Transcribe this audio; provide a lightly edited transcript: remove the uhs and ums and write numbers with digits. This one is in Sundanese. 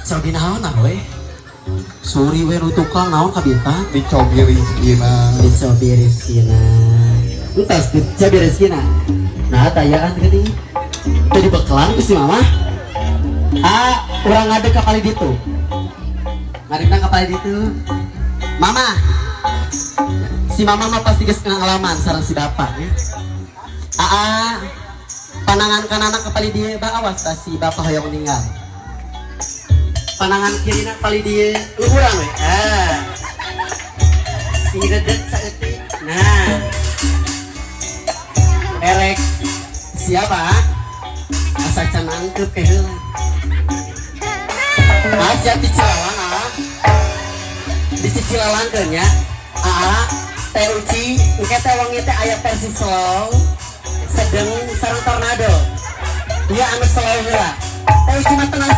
Cobi naon nah we? Suri we nu tukang naon kabita? Dicobi rizkina. Dicobi rezekina. Entos dicobi rezekina. Nah, tayaan gini. Tadi bekelan ku si mama. Ah, urang ngadeg ka palih ditu. Ngadegna ka palih ditu. Mama. Si mama mah pasti geus ngalaman sareng si bapak ya. Aa, panangan kanana ka palih dieu, ba awas tah si bapak hoyong ninggal. Panangan kirina palih dieu, luhuran we. Ah. Sing redet saeutik. Nah. Erek siapa? Asa can nangkep ke heula. Ah, siap dicilalang, ah. Dicicilalangkeun nya. Aa, Teh Uci, engke teh wengi teh aya versi slow, sedeng sareng tornado. Dia anu slow heula. Teh Uci mah tenang.